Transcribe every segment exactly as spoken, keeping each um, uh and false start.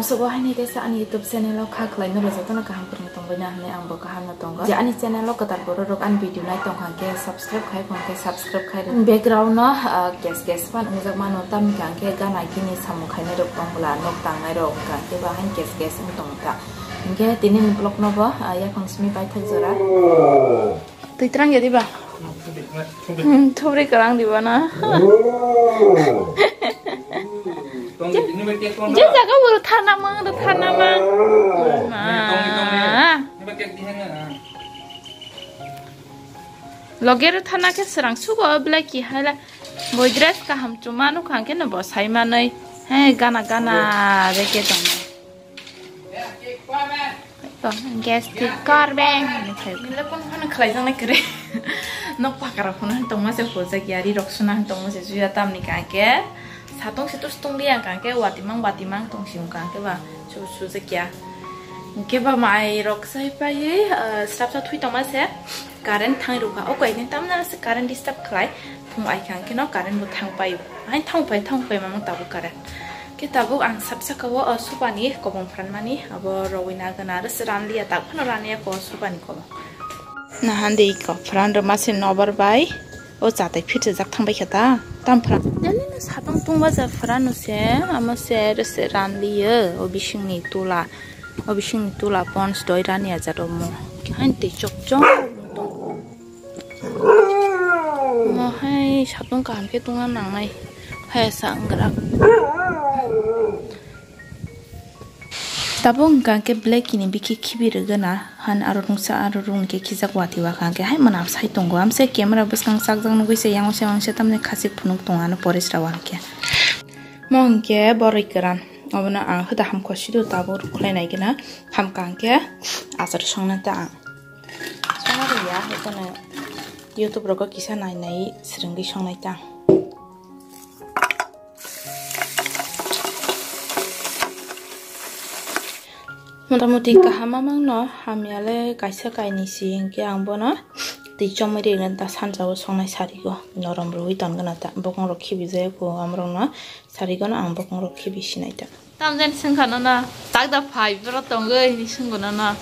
Aswk o haini teisa ani YouTube channel o kha khwlaino rw jotono kaham kwrwngno tongbaina hwnwi ang bo kaham no tongo. Je ani channel o kwtal borok rok ani video nai tongkha khe subscribe khai phone khe subscribe khai rw. Background no, ah, gas gas fan wngjak mano tamni hwnkhe gana gini samung khainai rok tong bwla nok tangnai rok hwnkha khe ba hain gas gas wng tong kha. Hwnkhe tini ni vlog no bo, ah, yaphang simi paithak jora. Twi twrang ya diba? Hmm, thubri kwrang diba na? Je jaga buru thana mang, ru thana mang. Ma. Loge ru thana khe srang sugo belai ki hala. Boi dress kaham chuma nukha khe no bo sai manwi. He gana gana reke tong. Gas tik kor beng. Nile phone phone khlai jang nai kre. Nok pakara phone tongma se hojak yari rok suna tongma se juya tamni ka ke. Satong se tus tong liya ka ke wati mang wati mang tong sim ka ke ba su su je kya. Ke ba mai rok sai pai, eh, srap sa thui tongma se current thang ru ka. O koi ni tamna se current disturb khlai. Phung ai ka ke no current bo thang pai. Hai thang pai thang pai mamang tabuk current. Khe tabuk ang sap saka o, o, supani kobong phanmani, abo rowui nagana aro se ranliya, tak phano ranliya ko supani kobong. Nahandi ko phan rwma se nobar bai, o chatai phit rijak thang bai kha ta, tam phan. Jani no satong tungma ja phan no se, amo se aro se ranliya, o bisingni tula, o bisingni tula pons doi rani aja romo. Hain tei chok chok. Mo hai satong kaham khe tungna nangnai. Hai sa wngrak. Tabuk hwnkha khe black ni bikhe khibi rwgana. Han aro rungsa aro rung khe khijak wati wakha khe hai mwnam sai tongo. Amse camera bwskang chakjak nugui se yang se wangse tamni khachik phunuk tongo ano porisra wankhe. Mo hwnkhe boroi kwran. Obono ang hwda hamkho sidu tabuk rwkhlai nai gana. Hamkha hwnkhe achar songna ta ang. Songna rwya, haikhe YouTube rogo kisa nai nai swrwngwi songnai ta. Motamuti kaham mamang no, hamya le kaisa kainwi si, hinkhe ang bono twi chomwi rwgwna ta, sanjao songnai sarigo norom rwui tongwna ta, bokong rok khibi jaya kho, amrok no sarigo no ang bokong rok khibi sinai ta. Tamjani swngkha nono, tak da phai, boro tongwi hinwi swngbo nono.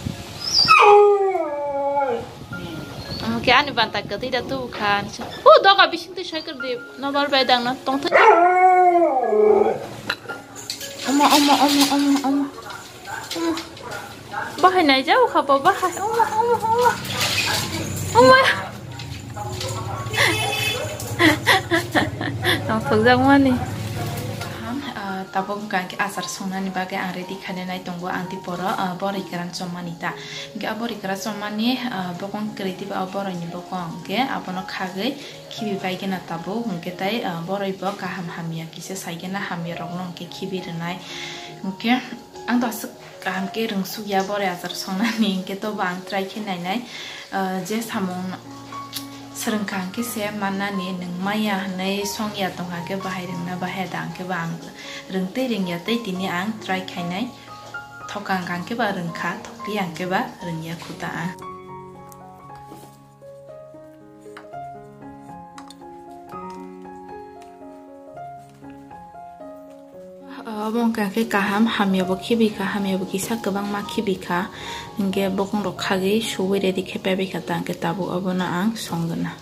Omo khe ani banta kwtwi da tubu kha, hinwi swng-, o doga bising twi soi kwrwdi, nobar bai dang no tongthok. Omo, omo, omo, omo, omo. Omo. Bahai naijao kha bo, bahai. Omo, omo, omo. Omo. Tongthokjakmani. Kaham, ah, tabuk hwnkha khe achar songnani bagwi ang ready khainai tongo. Ang tei poro, ah, boroi kwran chommani ta. Hwnkhe a boroi kwran chommani, ah, bokong kwrwi tei ba o boroini bokong. Hwnkhe abono khagwi khibi bai gana tabuk. Hwnkhe tei, ah, boroi bo kaham hamya kisa sai gana hamya rokno hwnkhe khibi rwnai. Hwnkhe ang to aswk kaham khe rwngsukya boroi achar songnani, hwnkhe tobo ang try khe nainai. Ah, je samung swrwngkha hwnkhe se mannani, nwng manya hwnwi songya tongkha khe bahai rwngna bahai da, hwnkhe ba ang rwngtwi rwngya tei tini ang try khainai. Thokang hwnkhe ba rwngkha, thokliya hwnkhe ba rwngya khuta ang. Obo wngkha khe kaham, hamya bo khibi kha, hamya bo kisa kwbangma khibi kha. Hinkhe bokong rok khagwi suwi ready khe paibai kha ta, hinkhe tabuk obono ang songwna.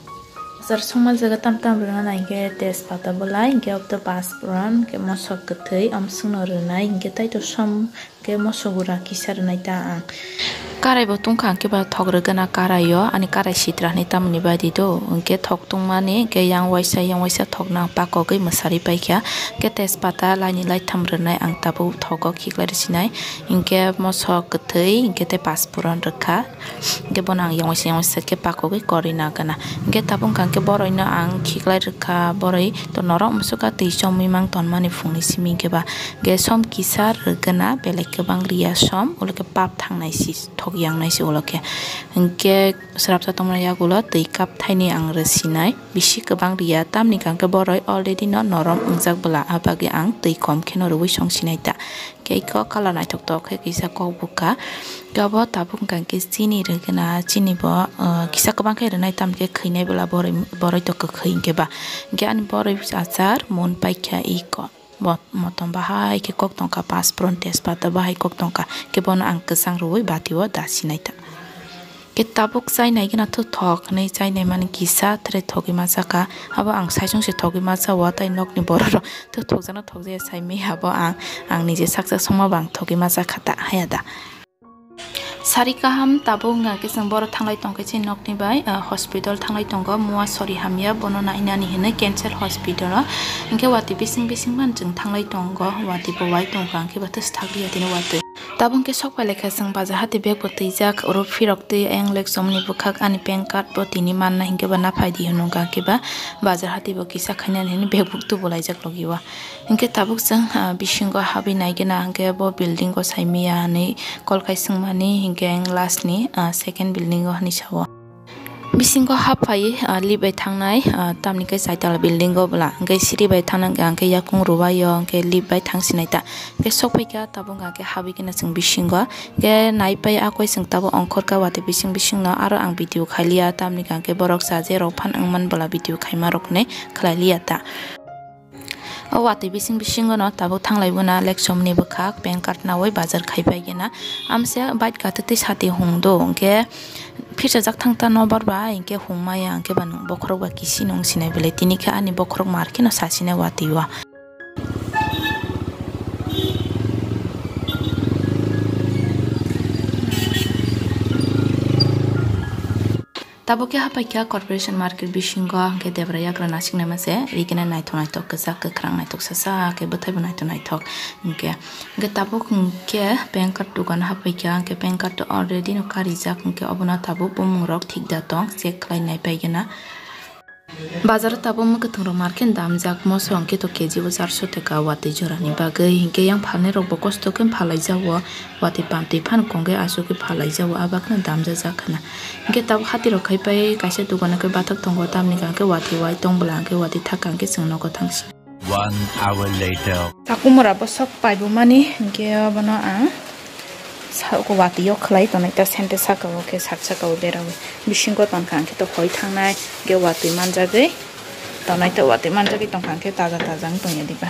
Achar songma jaga tam tam rwna nai hinkhe tejpata bwlai, hinkhe obto pasphuran, hinkhe mosok kwthwi, amswkno rwnai, hinkhe tei to som. Khe moso gura kisa rwnai ta ang. Karai bo tungkha, hwnkhe ba thok rwgana karai o, ani karai sitra hinwi tamoni baidi do, hwnkhe thok tungmani, hwnkhe yang waisa, yang waisa thokno ang pakogwi mwsari paikha, hwnkhe tejpata laini laitham rwnai ang tabuk thogo khiklai rwsinai, hwnkhe moso kwthwi, hwnkhe tei pasphuran rwkha, hwnkhe bono ang yang waisa, yang waisa khe pakogwi korwi nagana, hwnkhe tabuk wngkha hwnkhe boroino ang khiklai rwkha, boroi to norok mwswkha twi chomwi mang tonmani phungni simi hwnkhe ba. Hwnkhe som kisa rwgwna belai kwbang riya som, ulo khe pap thangnai si, thok yangnai si ulo khe. Hwnkhe srapsa tongmani yagulo twi cup thainwi ang rwsinai, bisi kwbang riya, tamni hwnkhe boroi already no norom wngjak bwla, ah bagwi ang twi kom kheno rwui songsinai ta. Hwnkhe iko colour naithok tok khe kisa kok bukha. Hwnkhe obo tabuk hwnkha hwnkhe chini rwgwna, chini bo, ah, kisa kwbang khe rwnai, tamni khe khwinai bwla boroi, boroi to kwkhwi hwnkhe ba. Hwnkhe ani boroi achar mun paikha iko. Bo motom bahai khe kok tongkha, paspron, tejpata bahai kok tongkha. Khe bono ang kwchang rwui bati o da sinai ta. Khe tabuk chai nai gana thu thok hinui chai nai mani kisa thre thogwi ma chakha. Abo ang saichung se thogwi ma cha o, tei nokni borok rok thu thokjakno thokjakya sai maya bo ang, ang nije sak sak songma bo ang thogwi ma chakha ta haya da. Sari kaham tabuk wngkha khe chwng boro thanglai tongkhe chini nokni bai, ah, hospital thanglai tongo, mua sori hamya bono nainani hinui cancer hospital o. Hinkhe watwi bising bising phano chwng thanglai tongo, watwi bo wai tongkha hinkhe bo thus thakliya tini watwi. Tabuk hinkhe sok pailaikha chwng bazar hati bag bo twijak, oro phirok twi ayang lekchomni bwkhak ani pan card bo tini manna hinkhe bo naphai di hwnwi wngkha hinkhe ba bazar hati bo kisa khainani hinui bag bo tubulaijak logi o. Hinkhe tabuk chwng, ah, bisingo habwi naigena hinkhe bo building o saimaya hinui call khai swngmani hinkhe ang last ni, ah, second building o hinui sao. Bisingo happhai, ah, lift bai thangnai, ah, tamni khe chaitala building o bwla hinkhe siri bai thangna hinkhe yakung rwbaio hinkhe lift bai thang sinai ta. Hinkhe sokphaikha tabuk hinkhe habwi kheno chwng bisingo hinkhe naipai akoi chwng tabuk ongkhorkha watwi bising bisingno aro ang video khailiya tamni hinkhe borok chaje rok phan wngman bwla video khaima rokni khlailiya ta. O watwi bising bisingo no tabuk thanglai buna lekchomni bwkhak pan card nawi bazar khai pai gena. Amse bike kati twi sati hung do hinkhe phirsa jak thang ta nobar bai hinkhe hung maya hinkhe ba nwng bokhorok ba kisi nwng sinai belai tini khe ani bokhorok mar kheno sa sinai watwi o. Tabuk khe hapaikha corporation market bisingo, hinkhe debra yagra nasiknaima se, rikene naithok naithok kwchak kwkhrang naithok sasa khe bwthaibo naithok naithok hinkhe. Hinkhe tabuk hinkhe pan card dukan hapaikha, hinkhe pan card already no karijak, hinkhe obono tabuk bumung rok thik da tong check khlai naipaigena. Bazar o tabuk mwkhwtwng rok mar khe damjak, moso hinkhe to K G o charso taka watwi jorani bagwi, hinkhe yang phalnai rok bo kosto khe phalai jago. Watwi pamtwi phano kongwi aswk khe phalai jago, abo kheno damjajak khna. Hinkhe tabuk hati rok khai pai kaisa dogano khe bathak tongo, tamni hwnkhe watwi wai tong bwla hwnkhe watwi thaka hwnkhe chwng nogo thangsi. One hour later. Takumura bwswk paibumani hinkhe obono ang sako watwi o khwlai tonwi ta sente saka o khe sak saka o berawi bisingo tongkha hwnkhe to hoi thangnai hinkhe watwi manjagwi tonai ta watwi manjagwi tongkha hwnkhe taja taja wng tongya diba.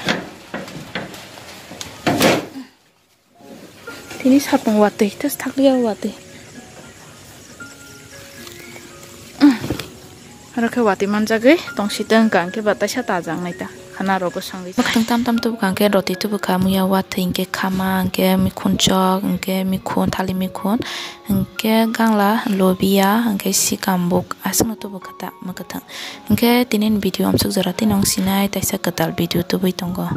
Tini sapung watwi, tei thakliya watwi. Aro khe watwi manjagwi tongsi tong kha, hwnkhe ba taisa taja wngnai ta. Khana rogo sangwi. Mwkhwtwng tam tam tubu kha, hwnkhe roti tubu kha, muya watwi, hwnkhe khama, hwnkhe mikhun chok, hwnkhe mikhun, thali mikhun, hwnkhe gangla, lobia, hwnkhe sikambuk, aswkno tubu kha ta mwkhwtwng. Hwnkhe tini ni video amsuk jora tei nong sinai, taisa kwtal video tubui tongo.